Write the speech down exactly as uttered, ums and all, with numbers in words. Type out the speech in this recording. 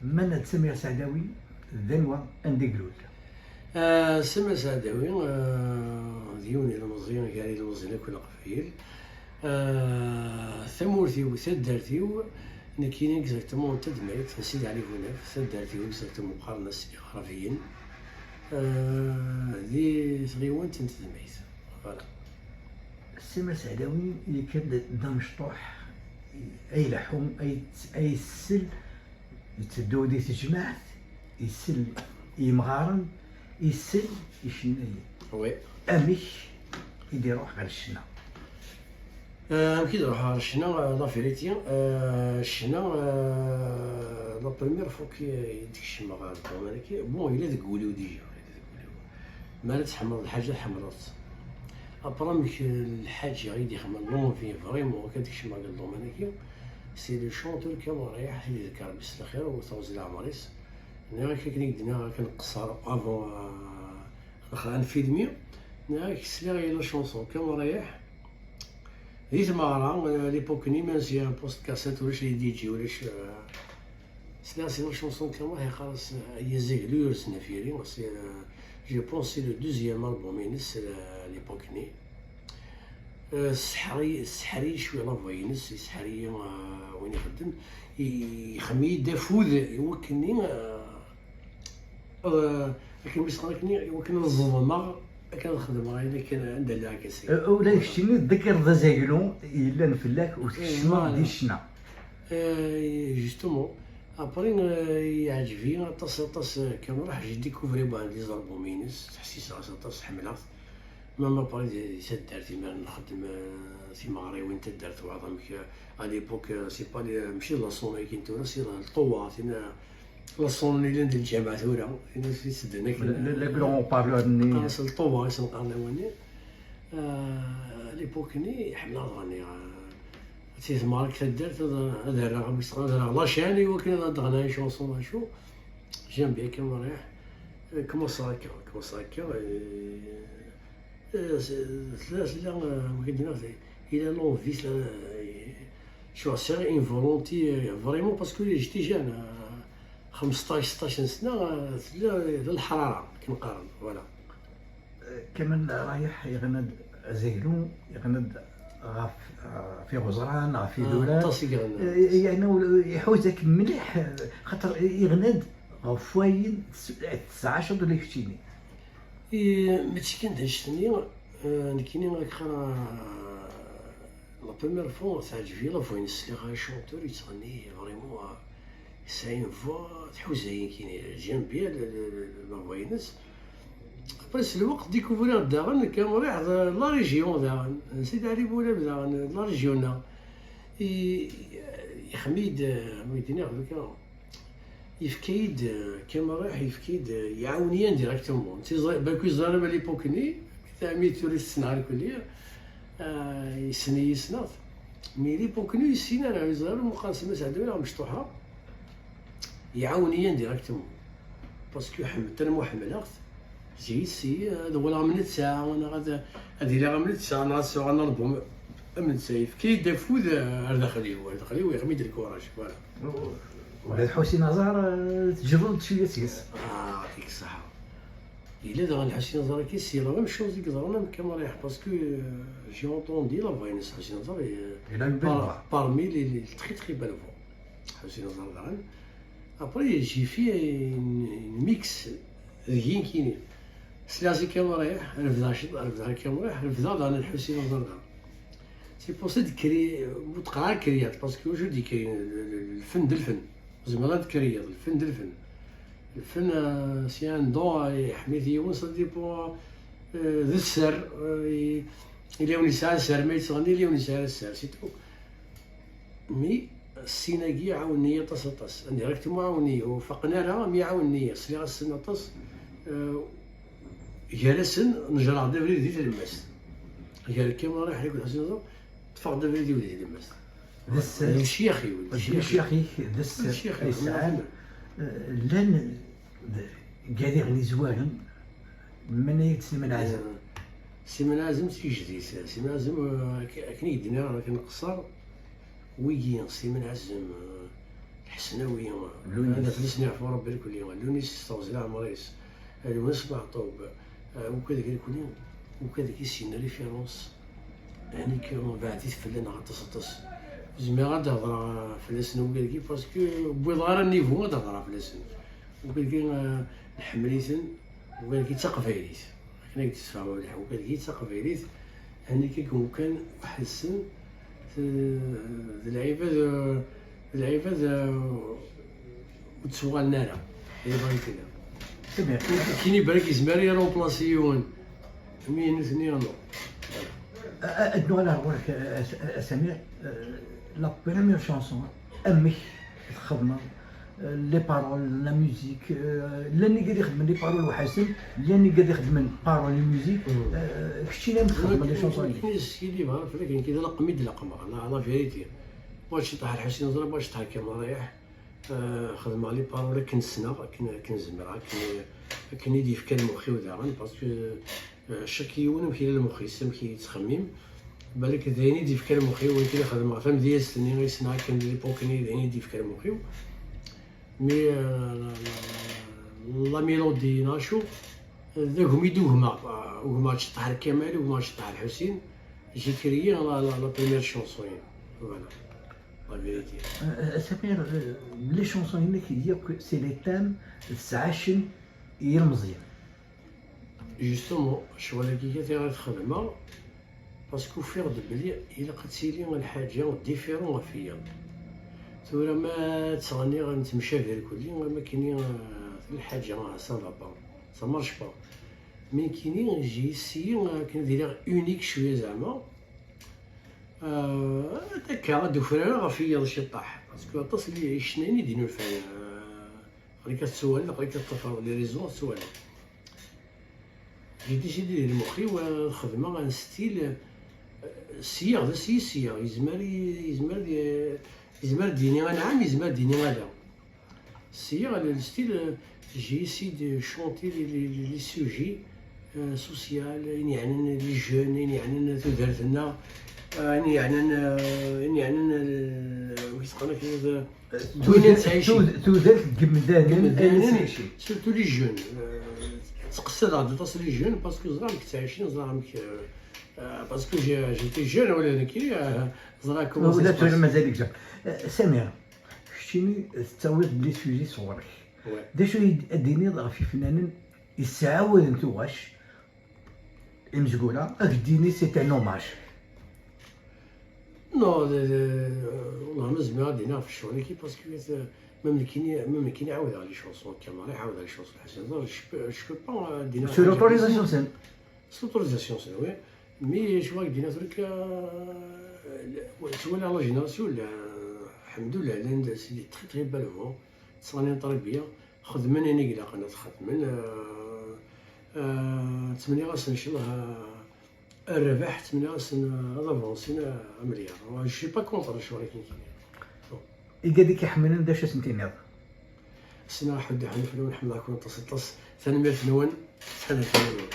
Mana d Samir Saɛdawi, d anwa, anda i ilul? Ah, Samir Saɛdawi, ah, d yiwen ilmeẓyen gar ilmeẓyen akk n Leqbayel. Ah, tamurt-iw, taddart-iw, nekkini exactement n Tedmayt, n Sidi Ɛli Bunab, taddart-iw exactement qqaren-as Iɣerbiyen. Ah, di tɣiwant n Tedmayt. Voilà. Samir Saɛdawi yekker-d d amecṭuḥ, ay leḥḥu, ay, ay issel, yetteddu di tejmaɛt, issel i yimɣaren, issel i icennayen. Oui. Amek i d-iruḥ ɣer ccna? Euh, amek i d-ruḥeɣ ɣer ccna, euh, la vérité, euh, ccna, euh, la première fois que i d-kecmeɣ ɣer ddɣumar-agi, bon, yella deg wul-iw déjà, yella deg wul-iw. Mi ara tḥemmleḍ lḥaǧa, tḥemmleḍ-tt. Après, amek lḥaǧa i d-ixemmen l'envie, vraiment, akka d-kecmeɣ deg ddɣumar-agi, c'est le chanteur Kamal Rayeḥ, i d-iḍekker Rebbi s lxir, u teɣzi leɛmer-is. Nniɣ-ak akken i k-d-nniɣ akken qeṣṣer avant, euh, ad nfilmi, nniɣ-ak sliɣ i la chanson Kamal Rayeḥ, di tmeɣra, euh, l'époque-nni, même si un poste cassette, ulac les D J, ulac, euh, sliɣ si la chanson Kamal Rayeḥ, yeqqar-as, euh, ay azaglu yurzen afiri, c'est, euh, je pense c'est le deuxième album-ines, euh, l'époque-nni. Euh, sseḥri-, sseḥri-yi cwi la voix-ines, yesseḥri-yi, euh, win ixeddem, i-, ixem-iyi-d afud i wakken-nni, euh, Euh, akken mi s-qqar akken i wakken ad ẓeḍmeɣ, akken ad xedmeɣ ayen akken anda lliɣ akken seg. Euh, ula d keččini tḍekkreḍ azaglu yellan fell-ak u tkecmeḍ di ccna. Euh, justement, après, euh, yeɛǧeb-iyi aṭas, aṭas, euh, Kamal Rayeḥ, j'ai découvert بعد les albums-ines, ttḥessiseɣ-as aṭas, ḥemmleɣ-t. Même après di, di taddart, imir nxeddem, euh, timeɣriwin n taddart, wayeḍ amek, euh, à l'époque, euh, c'est pas les, euh, mačči d la sonnerie-agi n tura, c'est la, lṭewwar, tin, euh, la sonnerie yellan di lǧameɛ tura, tin i s-, i s-ddren akken, le, le, le grand haut-parleur-nni. Qqaren-as lṭewwar, i s-neqqaren awani. Euh, à l'époque-nni, ḥemmleɣ ad ɣenniɣ, euh, si tmeɣra deg taddart, ad, ad rreɣ, ad rreɣ la chaîne, i wakken ad d-ɣenniɣ une chanson, d acu. J'aime bien Kamal Rayeḥ. Euh, commenceɣ akka, commenceɣ akka, et Euh, c'est, c'est là, c'est là, euh, il a l'envie, c'est là, euh, je suis assez involontiers, euh, vraiment, parce que j'étais jeune, euh, خمسطاش ستطاش سنة, euh, c'est là, euh, الحرارة, كما نقارن, voilà. Kamal Rayeḥ yeɣna-d azaglu, yeɣna-d ɣef, ɣef iɣeẓran, ɣef idurar. Aṭas i yeɣna. Eh, yeɛni ul-, iḥuza-k mliḥ, eh, xaṭer yeɣna-d ɣef wayen tes-, tesɛaceḍ ula keččini. Eh, mačči kan d annect-nni, eh, nekkini ad k-qqareɣ, eh, la première fois teɛǧeb-iyi la voix-ines, sliɣ i chanteur yettɣenni vraiment, eh, yesɛa une voix tḥuza-yi nekkini, j'aime bien le, le, le, la voix-ines. Après s lweqt découvriɣ daɣen Kamal Rayeḥ d la région daɣen, n Sidi Ɛli Bunab daɣen, d la région-nneɣ. I, ixem-iyi-d, eh, mi d-nniɣ, yefka-yi-d, euh, Kamal Rayeḥ, yefka-yi-d, euh, iɛawen-iyi indirectement. Balku yeẓra à l'époque-nni, ami tura yessen ar kulli, euh, yessen-iyi, ssneɣ-t. Mais l'époque-nni ur yessin ara, yeẓra ara, meqqar semma-s ɛeddawi neɣ mecṭuḥa. Iɛawen-iyi indirectement. Parce que ḥemmel-, tellement ḥemmleɣ-t. Zik, si, ad uɣaleɣ am netta, neɣ ad, ad iliɣ am netta, neɣ ad sɛuɣ un album am netta. Yefka-yi-d afud, eh, ar daxel-iw, ar daxel-iw, yeɣmi-d lkuraj, voilà. Ula d Ḥusin Aẓar, eh, tejreḍ-d cwiya seg-s. Ah, yɛṭik ṣṣeḥḥa. Yella daɣen Ḥusin Aẓar-agi, c'est la même chose i yeḍran am Kamal Rayeḥ, parce que, euh, j'ai entendu la voix-ines Ḥusin Aẓar, et, euh, il a une belle voix. Parmi les, les très, très belles voix. Ḥusin Aẓar daɣen. Après, j'ai fait une, une mix deg yinkini. Sliɣ-as i Kamal Rayeḥ, refdeɣ ciṭ, refdeɣ i Kamal Rayeḥ, refdeɣ daɣen Ḥusin Aẓar daɣen. C'est pour ça d-kkri, ur d-qqareɣ ara kriyat, parce que toujours d-ikkri, le, le, le, lfen d lfen. Zemreɣ ad kriyeḍ, lfen d lfen. Lfen, euh, c'est un don, euh, yeḥma-t yiwen, ça dépend, euh, d sser, euh, i-, yella yiwen yesɛa sser, ma yettɣenni, yella yiwen yesɛa sser, c'est tout. Mi sin-agi ɛawnen-iyi aṭas, aṭas. Indirectement ɛawnen-iyi, ur faqen ara, mi ɛawnen-iyi. Sliɣ-asen aṭas. Eh, gar-asen, nejreɣ-d abrid di tlemmast. Gar Kamal Rayeḥ akked Ḥusin Aẓar, ṭṭfeɣ-d abrid-iw di tlemmast. D sser. D lecyax-iw, d lecyax-ik, d sser. D lecyax-iw, ay sɛan, eh, llan d, gar iɣli zwaren, menna-yak-d Simen Ɛazem? Eh, Simen Ɛazem d tigejdit. Simen Ɛazem, eh, ak-, akken i k-d-nniɣ, akken qeṣṣer, Wigi, Simen Ɛazem, euh, Ḥesnawi, Lunis. Ad fell-as neɛfu Ṛebbi lkulli, Lunis s teɣzi leɛmer-is, Lwennas Meɛṭub, eh, ukad-agi lkulli, ukad-agi sin référence, ɛni beɛdet fell-aneɣ aṭas aṭas. Ur zmireɣ ad d-hedreɣ, eh, fell-asen ukad-agi, parce que ur wwiḍeɣ ara niveau ad hedreɣ fell-asen. Ukad-agi, eh, nḥemmel-iten, ukad-agi d taqbaylit. Akken ad k-d-sfehmeɣ mliḥ, ukad-agi d taqbaylit, ɛni kan weḥd-sen, d lɛibad, d lɛibad, eh, ur d-ttuɣalen ara. Ay bɣan kra. Kini balak yezmer ad iremplasi yiwen, mi nutni non. Ad nuɣal ar ɣur-k, a, a, a Samir, eh, la première chanson, amek txedmeḍ, eh, les paroles, la musique, eh, llan igad ixedmen les paroles weḥd-sen, llan igad ixedmen paroles et musique, eh, keččini amek txedmeḍ les chansons-agi? Nekni s yili bɣa fell-ak, nekni d laqem i d-laqmeɣ, la, la vérité. Wa ceṭṭaḥ Lḥusin ẓra, wa ceṭṭaḥ Kamal Rayeḥ. Eh, xedmeɣ les paroles akken ssneɣ, akken, akken zemreɣ, akken, akken i d-yefka lmux-iw daɣen, parce que, eh, chaque yiwen amek yella lmux-is, amek i yettxemmim. Balak d ayen i d-yefka lmux-iw, nekni xedmeɣ tamedyazt-nni i ssneɣ akken di l'époque-nni, d ayen i d-yefka lmux-iw. Mais, eh, la, la, la, la mélodie neɣ acu, d agmi d-ugmeɣ, eh, ugmeɣ ceṭṭaḥ Kamal, ugmeɣ ceṭṭaḥ Lḥusin, j'ai créé la, la, la première chanson, voilà. La vérité. Eh, eh, Samir, eh, les chansons-inek yakk, c'est les thèmes tesɛacen yilmeẓyen. Justement, ccɣel-agi kan i ɣer xedmeɣ, parce que ufiɣ-d belli ilaq ad tili lḥaǧa différent ɣef wiyaḍ. Tura ma ttɣenniɣ nettemcabi irkelli, am akken i, eh, lḥaǧa, ça va pas, ça marche pas. Mais nekni, j'ai essayé akken ad iliɣ unique cwiya zeɛma. Euh, akka, ad d-ufrareɣ ɣef yiḍ ciṭṭaḥ, parce que aṭas n yicennayen i d-inulfan, euh, aql-ik ad tettwaliḍ, aql-ik ad tafeḍ les réseaux ad tettwaliḍ. J'ai décidé di lmux-iw, euh, xedmeɣ un style, euh, syiɣ, d as-, syiɣ, yezmer, yezmer, yezmer ad d-yini anɛam, yezmer ad d-yini ala. Syiɣ, le, le style, euh, j'ai essayé de chanter les, les, les, les sujets, euh, social, ayen yeɛnan les jeunes, ayen yeɛnan tudert-nneɣ, euh, ayen yeɛnan, euh, ayen yeɛnan, euh, amek i teqqar akken, euh, win i nettɛici. Tud-, tudert n yimdanen, ayen nettɛici. Surtout les jeunes. Euh, ttqessadeɣ-d aṭas les jeunes, parce que ẓriɣ amek ttɛicin, ẓriɣ amek, euh, euh, parce que j'ai, j'étais jeune, wala nekki, euh, ẓriɣ comment ça se passe. Ula d tura mazal-ik jeune. Euh, Samir, keččini tettawiḍ-d les sujets sɣur-k. Ouais. D acu i d-, ad d-tiniḍ ɣef yifennanen yesɛawaden tuɣac imezgura, ad d-tini c'est un hommage? Non, d, d, euh, والله ma zmireɣ ad d-iniɣ ɣef ccɣel-agi, parce que, euh, même nekkini, même nekkini ɛawdeɣ les chansons n Kamal Rayeḥ, ɛawdeɣ les chansons n Ḥasan Ẓer, je peux, je peux pas, euh, ad d-iniɣ. C'est l'autorisation-nsen. C'est l'autorisation-nsen, oui. Mais je vois que d-iniɣ tura akka, euh, ttwaliɣ la génération, la, الحمد لله, llan, c'est des très, très belles voix. Ttɣennin très bien, xedmen ayen i ilaqen ad xedmen. Euh, euh, ttmenniɣ-asen, ncallah, euh, rrbeḥ, ttmenniɣ-asen, euh, ad avansin, euh, amelyaṛ. Je suis pas contre ccɣel-agi. Igad i k-iḥemmlen, d acu ad sen-tiniḍ? Ssneɣ ḥedd iḥemmel fell-awen, ḥemmleɣ-ken aṭas, aṭas. Tanemmirt-nwen, tanemmirt-nwen.